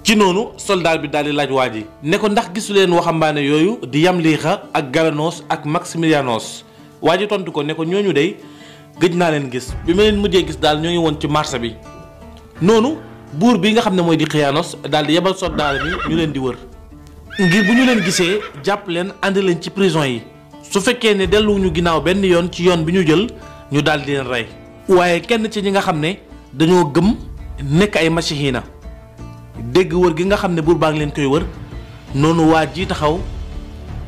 ci noonu soldat bi daal di laaj waa ji ne ko ndax gisu leen waxambaane yooyu di Yamlixa ak Galanos ak Maximilianos. waa ji tontu ko ne ko ñooñu dey gëj naa leen gis bi ma leen mujjee gis daal ñoo ngi woon ci marché bi. noonu buur bi nga xam ne mooy di Xiyaanos daal di yebal soldat bi ñu leen di wër ngir bu ñu leen gisee jàpp leen andi leen ci prison yi su fekkee ne delluwuñu ginnaaw benn yoon ci yoon bi ñu jël ñu daal di leen rey. waaye kenn ci ñi nga xam ne dañoo gëm nekk ay masihiina dégg wër gi nga xam ne buur baa ngi leen koy wër noonu waa ji taxaw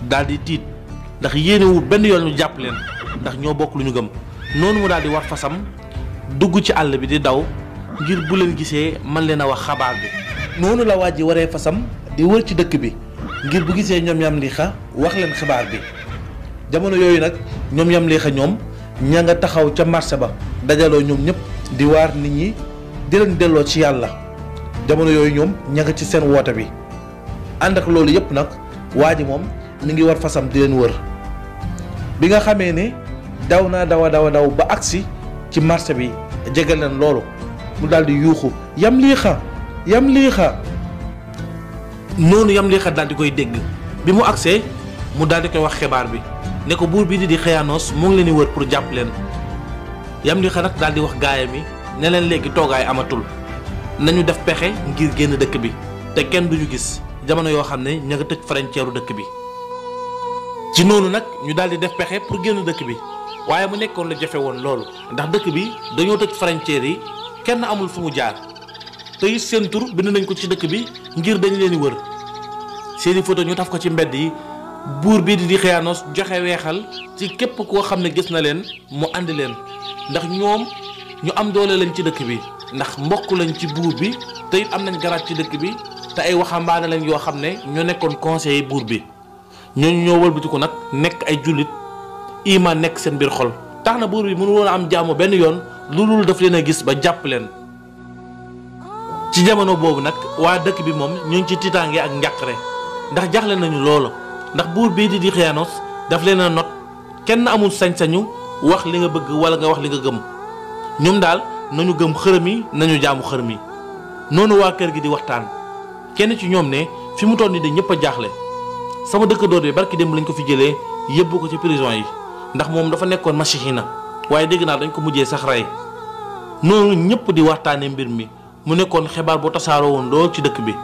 daal di tiit ndax yéenewul benn yoon ñu jàpp leen ndax ñoo bokk lu ñu gëm. noonu mu daal di war fasam dugg ci àll bi di daw ngir bu leen gisee man leen a wax xabaar bi. noonu la waa ji waree fasam di wër ci dëkk bi ngir bu gisee ñoom Yamlixa wax leen xibaar bi. jamono yooyu nag ñoom Yamlixa ñoom ña nga taxaw ca marché ba dajaloo ñoom ñëpp di waar nit ñi di leen delloo ci yàlla. jamono yooyu ñoom ña nga ci seen woote bi ànd ak loolu yëpp nag waa ji moom mi ngi war fasam di leen wër. bi nga xamee ne daw naa daw ba agsi ci marché bi jege leen loolu mu daal di yuuxu Yamlixa Yamlixa. noonu Yamlixa daal di koy dégg bi mu agsee mu daal di koy wax xibaar bi ne ko buur bi di Xiyaanos moo ngi leen di wër pour jàpp leen. Yamlixa nag daal di wax gaayam yi ne leen léegi toogaay amatul nañu def pexe ngir génn dëkk bi te kenn duñu gis jamono yoo xam ne ña nga tëj frontière dëkk bi. ci noonu nag ñu daal di def pexe pour génn dëkk bi waaye mu nekkoon la jafe woon loolu ndax dëkk bi dañoo tëj frontière yi kenn amul fu mu jaar te it seen tur bind nañ ko ci dëkk bi ngir dañ leen di wër seeni photo ñu taf ko ci mbedd yi. buur bii di Xiyaanos joxe weexal ci képp koo xam ne gis na leen mu andi leen ndax ñoom ñu am doole lañ ci dëkk bi ndax mbokk lañ ci buur bi te it am nañ garaat ci dëkk bi te ay waxambaane lañ yoo xam ne ñoo nekkoon conseiller buur bi ñooñu ñoo wëlbatiku nag nekk ay jullit iman nekk seen biir xol tax na buur bi mënu woon a am jàmm benn yoon lu dul daf leen a gis ba jàpp leen. ci jamono boobu nag waa dëkk bi moom ñu ngi ci tiitaange ak njàqare ndax jaxle nañu loolu. ndax buur bii di Xiyaanos daf leen a not kenn amul sañ-sañu wax li nga bëgg wala nga wax li nga gëm ñoom daal nañu gëm xërëm yi nañu jaamu xërëm yi. noonu waa kër gi di waxtaan kenn ci ñoom ne fi mu toll nii de ñëpp a jaaxle sama dëkkandoor bi barki démb lañ ko fi jëlee yóbbu ko ci prison yi ndax moom dafa nekkoon masihiina waaye dégg naa dañ ko mujjee sax rey. noonu ñëpp di waxtaanee mbir mi mu nekkoon xibaar bu tasaaroo woon lool ci dëkk bi.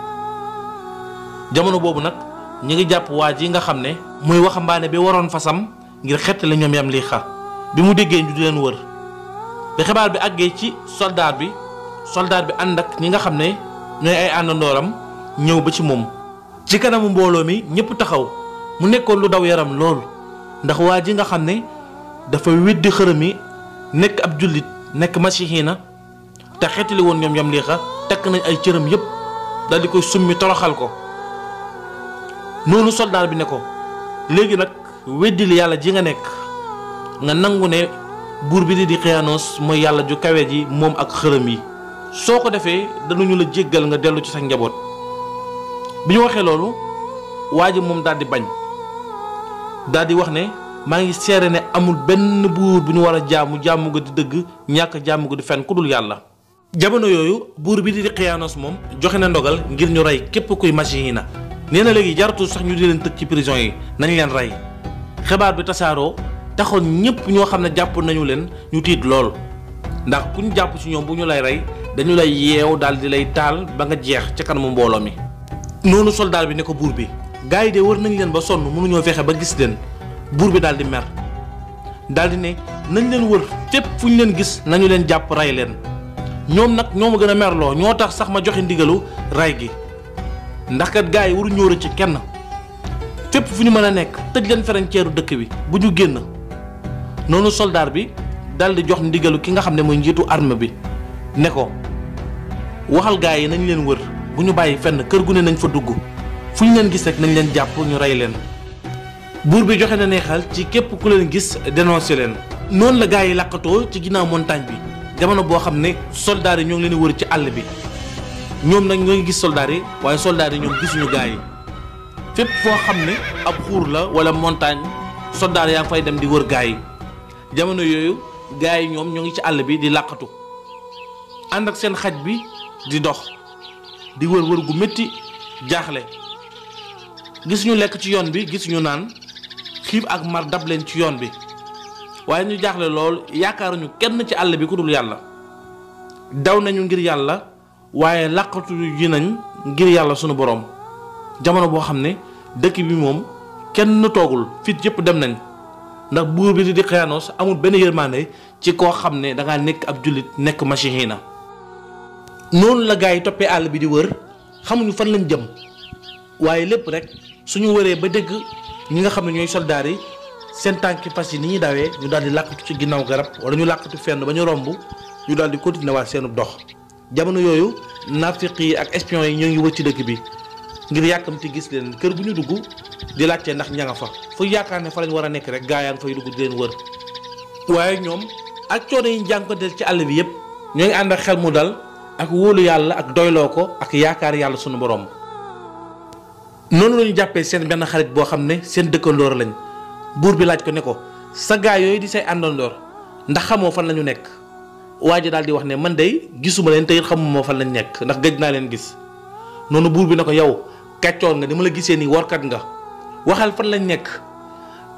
jamono boobu nag ñi ngi jàpp waa ji nga xam ne muy waxambaane bi waroon fasam ngir xettali ñoom Yamlixa bi mu déggee ñu di leen wër. bi xibaar bi àggee ci soldat bi ànd ak ñi nga xam ne ñooy ay àndandooram ñëw ba ci moom. ci kanamu mbooloo mi ñëpp taxaw mu nekkoon lu daw yaram lool ndax waa ji nga xam ne dafa weddi xërëm yi nekk ab jullit nekk masihiina te xettali woon ñoom Yamlixa takk nañ ay cëram yëpp dal di koy summi toroxal ko. noonu soldat bi ne ko léegi nag weddil yàlla ji nga nekk nga nangu ne buur bi di Xiyaanos mooy yàlla ju kawe ji moom ak xërëm yi soo ko defee danañu la jéggal nga dellu ci sa njaboot. bi ñu waxee loolu waa ji moom daal di bañ daal di wax ne maa ngi seere ne amul benn buur bu ñu war a jaamu ga di dëgg ñàkk jaamu ga di fen ku dul yàlla. jamono yooyu buur bi di Xiyaanos moom joxe na ndogal ngir ñu rey képp kuy masihiina nee na léegi jaratul sax ñu di leen tëj ci prison yi nañ leen rey. xibaar bi tasaaroo taxoon ñëpp ñoo xam ne jàpp nañu leen ñu tiit lool ndax ku ñu jàpp ci ñoom bu ñu lay rey dañu lay yeew daal di lay taal ba nga jeex ca kanamu mbooloo mi. noonu soldat bi ne ko buur bi gars yi de wër nañ leen ba sonn mënuñoo fexe ba gis leen. buur bi daal di mer daal di ne nañ leen wër fépp fu ñu leen gis nañu leen jàpp rey leen ñoom nag ñoo ma gën a merloo ñoo tax sax ma joxe ndigalu rey gi ndax kat gars yi waru ñëw ci kenn fépp fu ñu mën a nekk tëj leen frontière dëkk bi bu ñu génn. noonu soldat bi daal di jox ndigalu ki nga xam ne mooy njiitu arme bi ne ko waxal gars yi nañ leen wër bu ñu bàyyi fenn kër gu ne nañ fa dugg fu ñu leen gis rek nañ leen jàpp ñu rey leen. buur bi joxe na neexal ci képp ku leen gis dénoncé leen. noonu la gars yi làqatoo ci ginnaaw montagne bi jamono boo xam ne soldats yi ñoo ngi leen wër ci àll bi ñoom nag ñoo ngi gis soldats yi waaye soldats yi ñoom gisuñu gars yi fépp foo xam ne ab xuur la wala montagne soldats yaa ngi fay dem di wër gars yi. jamono yooyu gars yi ñoom ñoo ngi ci àll bi di làqatu ànd ak seen xaj bi di dox di wër wër gu métti jaaxle gisuñu lekk ci yoon bi gisuñu naan xiif ak mar dab leen ci yoon bi waaye ñu jaaxle lool yaakaaruñu kenn ci àll bi ku dul yàlla daw nañu ngir yàlla waaye làqatu ji nañ ngir yàlla sunu boroom jamono boo xam ne dëkk bi moom kenn toogul fit yëpp dem nañ ndax buur bi di Daqyaanoos amul benn yërmande ci koo xam ne dangaa nekk ab jullit nekk masihiina noonu la gaa yi toppee àll bi di wër xamuñu fan lañ jëm waaye lépp rek suñu wëree ba dégg ñi nga xam ne ñooy soldaar yi seen tànki fas yi ni ñuy dawee ñu daal di làqatu ci ginnaaw garab wala ñu làqatu fenn ba ñu romb ñu daal di continuer waat seenu dox jamono yooyu naafiq yi ak espion yi ñoo ngi wër ci dëkk bi ngir yàkkamti gis leen kër gu ñu dugg di laajte ndax ña nga fa fu yaakaar ne fa lañ war a nekk rek gaa yaa ngi fay dugg di leen wër waaye ñoom ak coono yi ñu jànkonteel ci àll bi yépp ñoo ngi ànd ak xel mu dal ak wóolu yàlla ak doyloo ko ak yaakaar yàlla sunu borom. noonu la ñu jàppee seen benn xarit boo xam ne seen dëkkandoor lañ buur bi laaj ko ne ko sa gaa yooyu di say àndandoor ndax xamoo fan la ñu nekk waa ji daal di wax ne man de gisuma leen te it xamuma fan lañ nekk ndax gëj naa leen gis noonu buur bi ne ko yow kàccoor nga ni ma la gisee nii workat nga waxal fan lañ nekk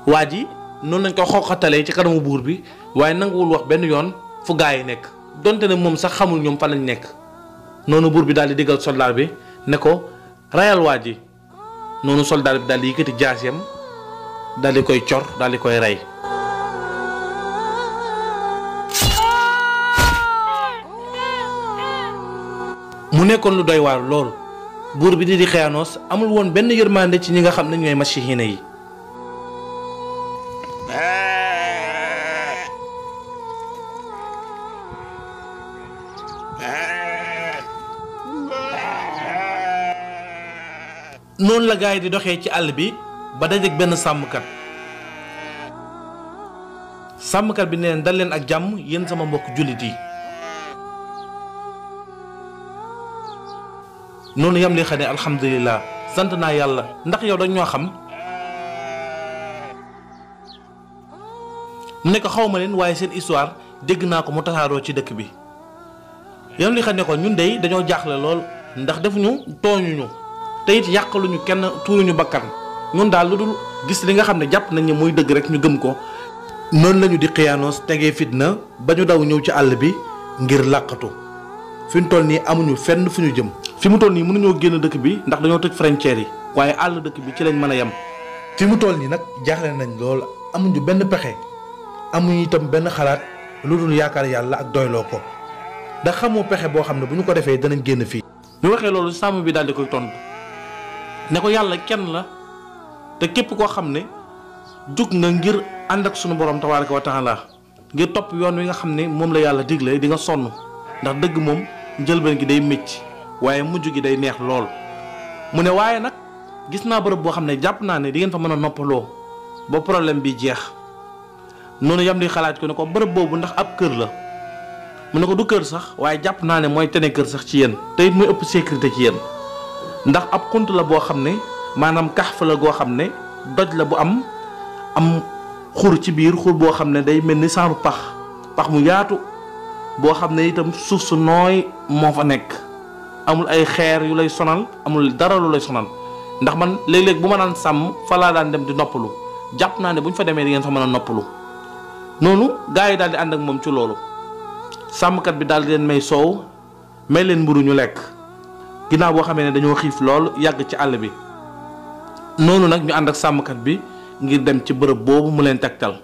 waa ji noonu lañ ko xoqatalee ci kanamu buur bi waaye nanguwul wax benn yoon fu gaa yi nekk donte ne moom sax xamul ñoom fan lañ nekk noonu buur bi daal di diggal soldaar bi ne ko rayal waa ji noonu soldaar bi daal di yëkkati jaasiyam daal di koy cor daal di koy rey. mu nekkoon lu doy waar lool buur bi di Daqyaanoos amul woon benn yërmande ci ñi nga xam ne ñooy masihiina yi. noonu la gaay di doxee ci àll bi ba dajeek benn sàmmkat bi ne leen dal leen ak jàmm yéen sama mbokk jullit yi noonu yam li xam ne alhamdulilah sant naa yàlla ndax yow dañ ñoo xam mu ne ko xaw ma leen waaye seen histoire dégg naa ko mu tasaaroo ci dëkk bi yam li xam ne ko ñun dey dañoo jaaxle lool ndax defuñu tooñuñu te it yàqaluñu kenn tuuruñu bakkan ñun daal lu dul gis li nga xam ne jàpp nañ ne muy dëgg rek ñu gëm ko. noonu lañu Daqyaanoos tegee fitna ba ñu daw ñëw ci àll bi ngir làqatu fi mu toll nii amuñu fenn fu ñu jëm. fi mu toll nii mënuñoo génn dëkk bi ndax dañoo tëj frontière yi waaye àll dëkk bi ci lañ mën a yem. fi mu toll nii nag jaaxle nañ lool amuñu benn pexe amuñu itam benn xalaat lu dul yaakaar yàlla ak doyloo ko ndax xamoo pexe boo xam ne bu ñu ko defee danañ génn fii. ñu waxee loolu sàmm bi daal di koy tontu ne ko yàlla kenn la te képp koo xam ne jug nga ngir ànd ak sunu borom tabaaraka wa taala ngir topp yoon wi nga xam ne moom la yàlla digle di nga sonn ndax dëgg moom njëlbeen gi day métti waaye mujj gi day neex lool. mu ne waaye nag gis naa bërëb boo xam ne jàpp naa ne di ngeen fa mën a noppaloo ba problème bi jeex noonu yam di xalaat ko ne ko bërëb boobu ndax ab kër la mu ne ko du kër sax waaye jàpp naa ne mooy tene kër sax ci yéen te it muy ëpp sécurité ci yéen ndax ab xunt la boo xam ne maanaam kaxfa la goo xam ne doj la bu am xur ci biir xur boo xam ne day mel ni saaru pax mu yaatu boo xam ne itam suuf su nooy moo fa nekk amul ay xeer yu lay sonal amul dara lu lay sonal ndax man léeg-léeg bu ma daan sàmm fa laa daan dem di noppalu jàpp naa ne bu ñu fa demee di ngeen fa mën a noppalu noonu gaa yi daal di ànd ak moom ci loolu sàmmkat bi daal di leen may soow may leen mburu ñu lekk ginnaaw boo xamee ne dañoo xiif lool yàgg ci àll bi noonu nag ñu ànd ak sàmmkat bi ngir dem ci bërëb boobu mu leen tegtal.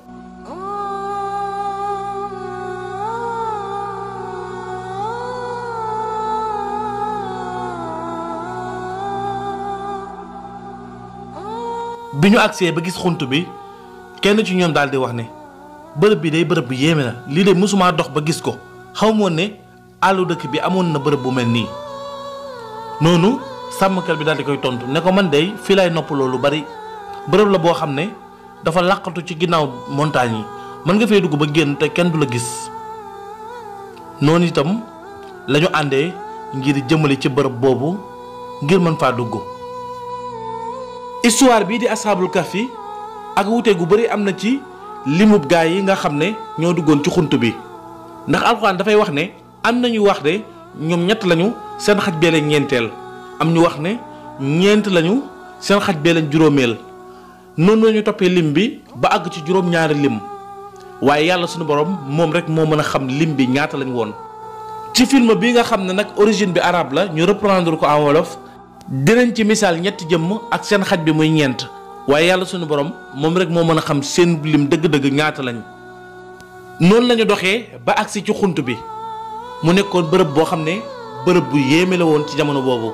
bi ñu agsee ba gis xunt bi kenn ci ñoom daal di wax ne bërëb bi day bërëb bu yéeme la lii de mësumaa dox ba gis ko xaw ma woon ne àllu dëkk bi amoon na bërëb bu mel nii. noonu sàmmkat bi daal di koy tontu ne ko man de fii lay noppaloo lu bari bërëb la boo xam ne dafa làqatu ci ginnaaw montagne yi mën nga fee dugg ba génn te kenn du la gis. noonu itam lañu àndee ngir jëmale ci bërëb boobu ngir mën faa dugg. histoire bii di asxaabul kahfi ak wuute gu bari am na ci limub gaay yi nga xam ne ñoo duggoon ci xunt bi ndax alxuraan dafay wax ne am nañu wax de ñoom ñett lañu seen xaj bee leen ñeenteel am ñu wax ne ñeent lañu seen xaj bee lañ juróomeel noonu lañu toppee lim bi ba àgg ci juróom-ñaari lim waaye yàlla sunu borom moom rek moo mën a xam lim bi ñaata lañ woon. ci film bi nga xam ne nag origine bi arabe la ñu reprendre ko en wolof dinañ ci misaal ñetti jëmm ak seen xaj bi muy ñeent waaye yàlla sunu borom moom rek moo mën a xam seen lim dëgg-dëgg ñaata lañ. noonu lañu doxee ba agsi ci xunt bi mu nekkoon bërëb boo xam ne bërëb bu yéeme la woon ci jamono boobu.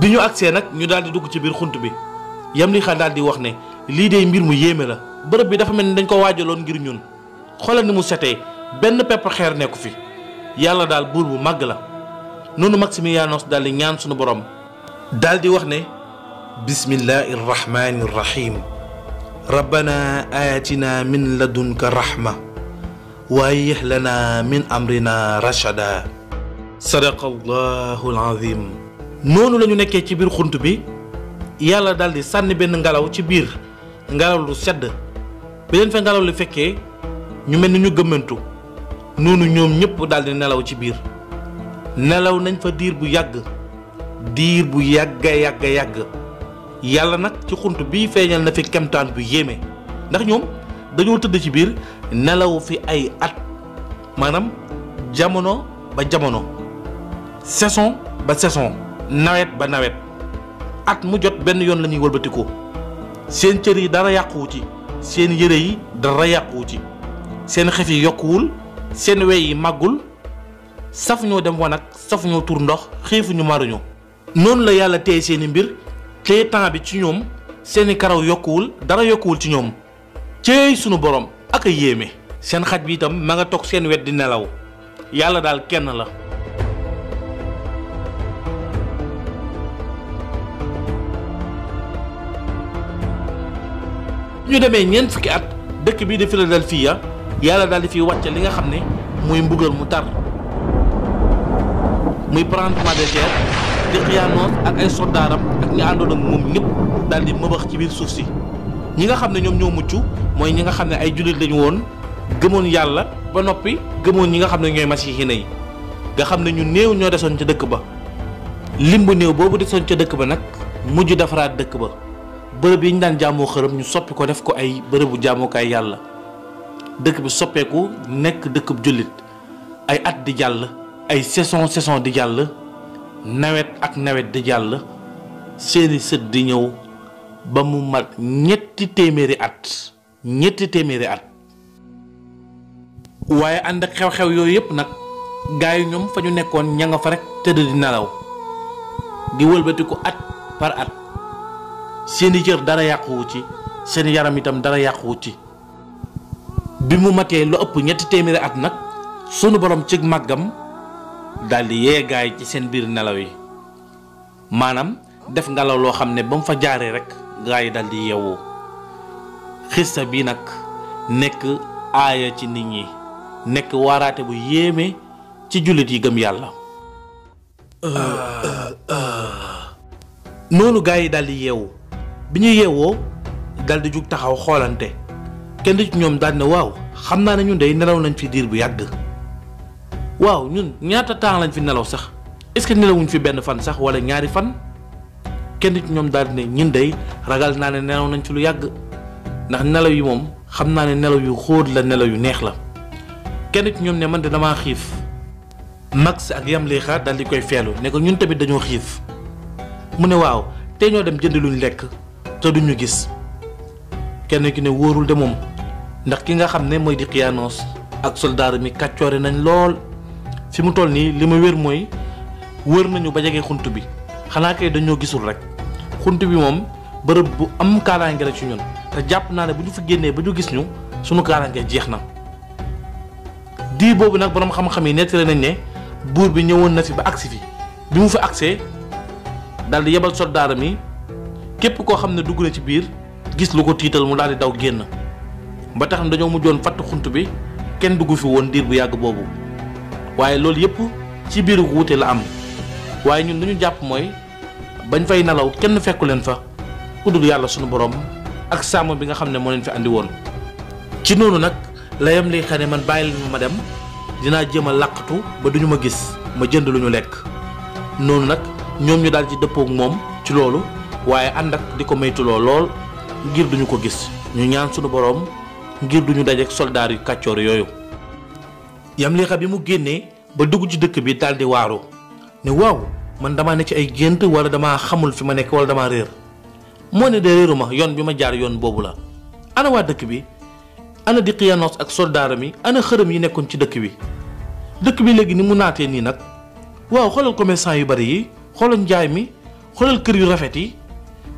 bi ñu agsee nag ñu daal di dugg ci biir xunt bi Yamlixa daal di wax ne lii de mbir mu yéeme la bërëb bi dafa mel ni dañ ko waajaloon ngir ñun xoolal ni mu setee benn pepp xeer nekku fi yàlla daal buur bu màgg la. noonu Maximiyanos daal di ñaan sunu borom daal di wax ne bismillahi irrahmani irrahim rabbana atina min ladunka rahma wa hayyih lana min amrina rashada sadaqa allahu alazim. noonu la ñu nekkee ci biir xunt bi yàlla daal di sànni benn ngelaw ci biir ngelaw lu sedd bi leen fa ngelaw li fekkee ñu mel ni ñu gëmmantu noonu ñoom ñëpp daal di nelaw ci biir nelaw nañ fa diir bu yàgg yàgg yàlla nag ci xunt bi feeñal na fi kemtaan bu yéeme ndax ñoom dañoo tëdd ci biir nelaw fi ay at maanaam jamono ba jamono saison ba saison nawet ba nawet at mu jot benn yoon la ñuy wëlbatiku seen cër yi dara yàquwu ci seen yére yi dara yàquwu ci seen xef yi yokkuwul seen wey yi màggul saf ñoo dem wanag saf ñoo tur ndox xiifuñu maruñu noonu la yàlla téye seeni mbir téye temps bi ci ñoom seeni karaw yokkuwul dara yokkuwul ci ñoom céey sunu borom ak a yéeme seen xaj bi itam ma nga toog seen wet di nelaw yàlla daal kenn la. ñu demee ñeent fukki at dëkk bii di Philadelphia yàlla daal di fi wàcce li nga xam ne muy mbugal mu tar muy tremblement de terre Dqiyanos ak ay soldaaram ak ñi àndoon ak moom ñëpp daal di mëbax ci biir suuf si ñi nga xam ne ñoom ñoo mucc mooy ñi nga xam ne ay jullit lañu woon gëmoon yàlla ba noppi gëmoon ñi nga xam ne ñooy masiixina yi nga xam ne ñu néew ñoo desoon ca dëkk ba lim bu néew boobu desoon ca dëkk ba nag mujj defaraat dëkk ba bërëb yi ñu daan jaamoo xërëm ñu soppi ko def ko ay bërëbu jaamukaay yàlla dëkk bi soppeeku nekk dëkkub jullit ay at di jàll ay saison di jàll nawet ak nawet di jàll seeni sët di ñëw ba mu mat ñetti téeméeri at waaye ànd ak xew-xew yooyu yëpp nag gaa yi ñoom fa ñu nekkoon ña nga fa rek tëdd di nelaw di wëlbatiku at par at seeni cër dara yàquwu ci seen yaram itam dara yàquwu ci bi mu matee lu ëpp ñetti téeméeri at nag sunu borom ci màggam daldi yee gaay ci seen biir nelaw yi maanaam def ngelaw loo xam ne ba mu fa jaaree rek gaay yi daldi yeewu xista bi nag nekk aaya ci nit ñi nekk waaraate bu yéeme ci jullit yi gëm yàlla. noonu gaay yi daldi yeewu bi ñu yeewoo daldi jug taxaw xoolante kenn ci ñoom daal ne waaw xam naa ne ñun day nelaw nañ fi diir bu yàgg waaw ñun ñaata temps lañ fi nelaw sax est-ce que nelawuñ fi benn fan sax wala ñaari fan kenn ci ñoom daal ne ñun day ragal naa ne nelaw nañ fi lu yàgg ndax nelaw yi moom xam naa ne nelaw yu xóot la nelaw yu neex la kenn ci ñoom ne man de damaa xiif Max ak Yamlixa daal di koy feelu ne ko ñun tamit dañoo xiif mu ne waaw te ñoo dem jënd luñ lekk te duñu gis kenn ki ne wóorul de moom ndax ki nga xam ne mooy Dqiyanos ak soldaar mi kàccoore nañ lool fi mu toll nii li ma wér mooy wër nañu ba jege xunt bi xanaa kay dañoo gisul rek xunt bi moom bërëb bu am kaaraange la ci ñun te jàpp naa ne bu ñu fi génnee ba ñu gis ñu sunu kaaraange jeex na. diir boobu nag borom xam-xam yi nettali nañ ne buur bi ñëwoon na fi ba agsi fi bi mu fi agsee daal di yebal soldaar mi képp koo xam ne dugg na ci biir gis lu ko tiital mu daal di daw génn ba tax na dañoo mujjoon fatt xunt bi kenn dugg fi woon diir bu yàgg boobu waaye loolu yëpp ci biiru wuute la am waaye ñun dañu jàpp mooy bañ fay nelaw kenn fekku leen fa ku dul yàlla sunu borom ak sàmm bi nga xam ne moo leen fi andi woon. ci noonu nag la Yamlixa ne man bàyyi leen ma dem dinaa jéem a làqatu ba duñu ma gis ma jënd lu ñu lekk. noonu nag ñoom ñu daal ci dëppook moom ci loolu waaye ànd ak di ko maytuloo lool ngir duñu ko gis ñu ñaan sunu boroom ngir duñu dajeek soldaar yu kàccoor yooyu. Yamlixa bi mu génnee ba dugg ci dëkk bi daal di waaru ne waaw man damaa ne ci ay gént wala damaa xamul fi ma nekk wala damaa réer. moo ne de réeruma yoon bi ma jaar yoon boobu la. ana waa dëkk bi ana Dqiyanos ak soldaaram yi ana xërëm yi nekkoon ci dëkk bi léegi ni mu naatee nii nag. waaw xoolal commerçant yu bari yi xoolal njaay mi xoolal kër yu rafet yi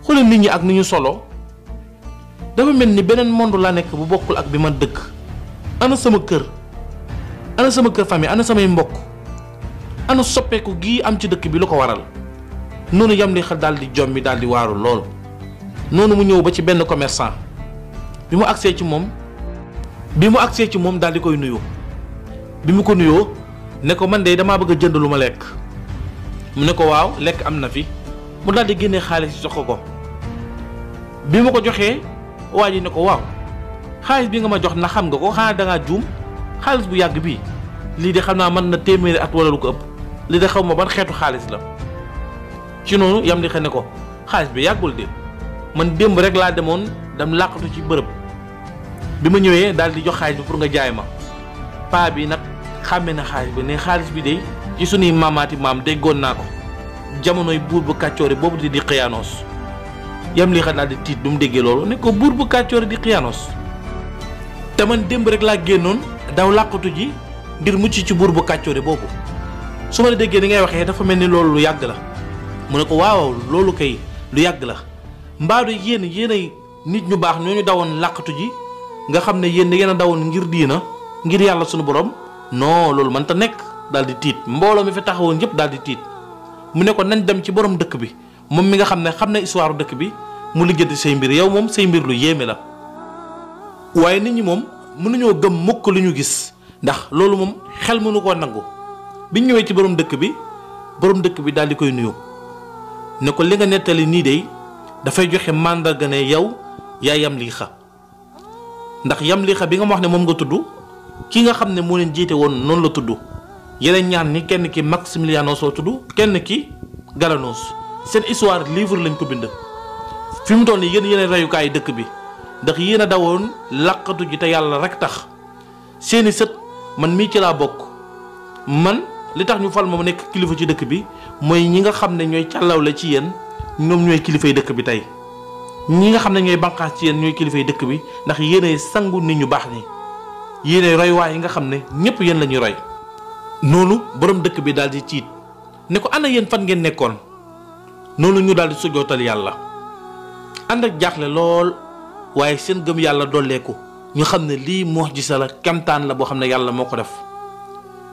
xoolal nit ñi ak ni ñu solo dafa mel ni beneen monde laa nekk bu bokkul ak bi ma dëkk. ana sama kër famille ana samay mbokk ana soppeeku gii am ci dëkk bi lu ko waral. noonu Yamlixa daal di jommi daal di waaru lool. noonu mu ñëw ba ci benn commerçant bi mu agsee ci moom daal di koy nuyu. bi mu ko nuyoo ne ko man de damaa bëgg a jënd lu ma lekk. mu ne ko waaw lekk am na fi. mu daal di génnee xaalis jox ko. bi ma ko joxee waa ji ne ko waaw xaalis bi nga ma jox na xam nga ko xanaa dangaa juum xaalis bu yàgg bii lii de xam naa mën na téeméeri at wala lu ko ëpp lii de xaw ma ban xeetu xaalis la. ci noonu Yamlixa ne ko xaalis bi yàggul de man démb rek laa demoon dem làqatu ci bërëb bi ma ñëwee daal di jox xaalis bi pour nga jaay ma. paa bi nag xàmme na xaalis bi ne xaalis bi de ci sunuy maamaati maam déggoon naa ko jamonoy buur bu kàccoore boobu di Dqiyanos. Yamlixa daal di tiit du mu déggee loolu ne ko buur bu kàccoore di Dqiyanos te man démb rek laa génnoon daw làqatu ji ngir mucc ci buur bu kàccoore boobu. su ma la déggee ni ngay waxee dafa mel ni loolu lu yàgg la. mu ne ko waaw loolu kay lu yàgg la mbaadu yéenay nit ñu baax ñoo ñu dawoon làqatu ji nga xam ne yéen a dawoon ngir diina ngir yàlla sunu borom. non loolu man ta nekk daal di tiit mbooloo mi fi taxawoon yëpp daal di tiit. mu ne ko nañ dem ci borom dëkk bi moom mi nga xam ne histoire dëkk bi mu lijjanti say mbir yow moom say mbir lu yéeme la. waaye nit ñi moom mënuñoo gëm mukk lu ñu gis ndax loolu moom xel mënu koo nangu. biñ ñëwee ci borom dëkk bi daal di koy nuyu ne ko li nga nettali nii de dafay joxe màndarga ne yow yaa Yamlixa ndax Yamlixa bi nga ma wax ne moom nga tudd ki nga xam ne moo leen jiite woon noonu la tudd. yeneen ñaan ni kenn ki Maximilianos la tudd kenn ki Galanos seen histoire livre lañ ko bind. fi mu toll nii yéen reyukaay dëkk bi ndax yéen a dawoon làqatu ji te yàlla rek tax seeni sët man mii ci laa bokk. man li tax ñu fal ma nekk kilifa ci dëkk bi mooy ñi nga xam ne ñooy càllawle ci yéen ñoom ñooy kilifay dëkk bi tey ñi nga xam ne ñooy banqaas ci yéen ñooy kilifay dëkk bi ndax yéenay sangu nit ñu baax ñi yéenay roywaay yi nga xam ne ñëpp yéen la ñuy roy. noonu borom dëkk bi daal di tiit ne ko ana yéen fan ngeen nekkoon. noonu ñu daal di sujootal yàlla ànd ak jaaxle lool waaye seen gëm yàlla dolleeku ñu xam ne lii mu'jiza la kemtaan la boo xam ne yàlla moo ko def.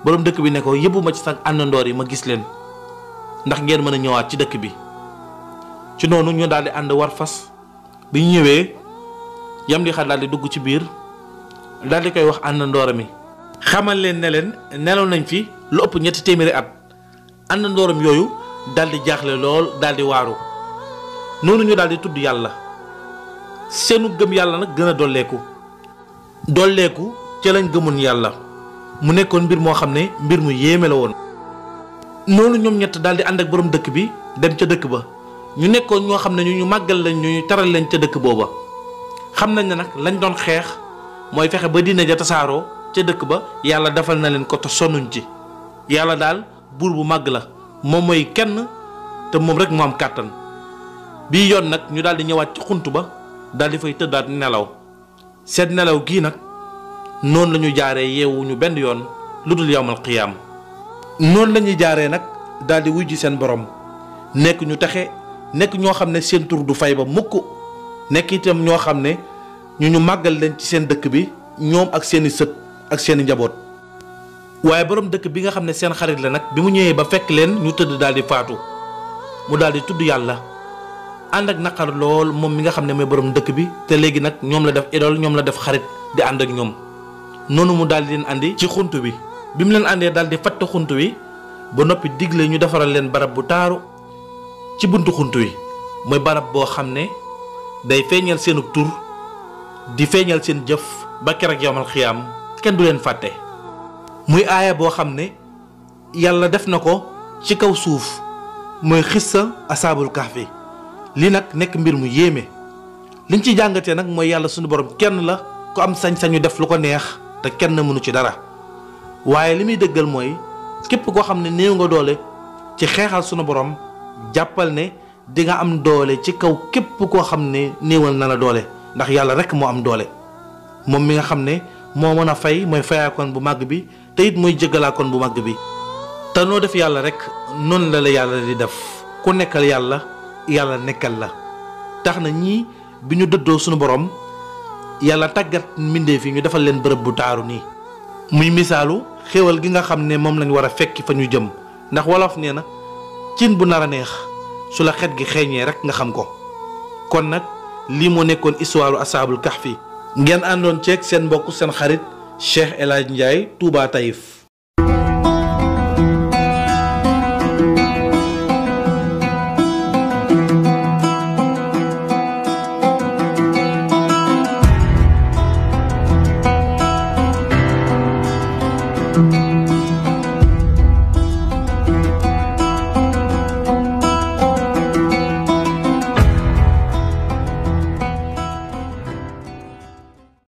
borom dëkk bi ne ko yóbbu ma ci sax àndandoor yi ma gis leen ndax ngeen mën a ñëwaat ci dëkk bi. ci noonu ñu daal di ànd war fas bi ñu ñëwee Yamlixa daal di dugg ci biir daal di koy wax àndandooram mi xamal leen ne leen nelaw nañ fi lu ëpp 3 téeméeri at. àndandooram yooyu daal di jaaxle lool daal di waaru noonu ñu daal di tudd yàlla seenu gëm yàlla nag gën a dolleeku ca lañ gëmoon yàlla. mu nekkoon mbir moo xam ne mbir mu yéeme la woon. noonu ñoom ñett daal di ànd ak borom dëkk bi dem ca dëkk ba ñu nekkoon ñoo xam ne ñu màggal lañ ñu taral lañ ca dëkk booba. xam nañ ne nag lañ doon xeex mooy fexe ba diine ja tasaaroo ca dëkk ba yàlla defal na leen ko te sonnuñ ci. yàlla daal buur bu màgg la moom mooy kenn te moom rek moo am kàttan. bii yoon nag ñu daal di ñëwaat ci xunt ba daal di fay tëddaat nelaw seet nelaw gii nag. noonu la ñu jaaree yeewuñu benn yoon lu dul yawmal qiyaam. noonu la ñuy jaaree nag daal di wujji seen borom nekk ñu taxe nekk ñoo xam ne seen tur du fay ba mukk nekk itam ñoo xam ne ñu màggal leen ci seen dëkk bi ñoom ak seeni sët ak seeni njaboot. waaye borom dëkk bi nga xam ne seen xarit la nag bi mu ñëwee ba fekk leen ñu tëdd daal di faatu mu daal di tudd yàlla ànd ak naqar lool moom mi nga xam ne mooy borom dëkk bi te léegi nag ñoom la def idole ñoom la def xarit di ànd ak ñoom. noonu mu daal di leen andi ci xunt bi bi mu leen àndee daal di fatt xunt wi ba noppi digle ñu defaral leen barab bu taaru ci buntu xunt wi mooy barab boo xam ne day feeñal seenu tur di feeñal seen jëf ba keroog yawmal xiyaam kenn du leen fàtte. muy aaya boo xam ne yàlla def na ko ci kaw suuf mooy xissa asaabul kahfi li nag nekk mbir mu yéeme liñ ci jàngatee nag mooy yàlla suñu borom kenn la ku am sañ-sañu def lu ko neex te kenn mënu ci dara waaye li muy dëggal mooy képp koo xam ne néew nga doole ci xeexal sunu borom jàppal ne di nga am doole ci kaw képp koo xam ne néewal na la doole ndax yàlla rek moo am doole moom mi nga xam ne moo mën a fay mooy fayaakoon bu màgg bi te it mooy jëggalaakoon bu màgg bi te noo def yàlla rek noonu la yàlla di def ku nekkal yàlla yàlla nekkal la tax na ñii bi ñu dëddoo sunu borom yàlla tàggat mbindeef yi ñu defal leen bërëb bu taaru nii muy misaalu xéewal gi nga xam ne moom lañ war a fekki fa ñu jëm ndax wolof nee na cin bu nar a neex su la xet gi xeeñee rek nga xam ko kon nag lii moo nekkoon histoire asaabul kahfi ngeen àndoon ceeg seen mbokk seen xarit Cheikh El Hadj Ndiaye Touba Taïf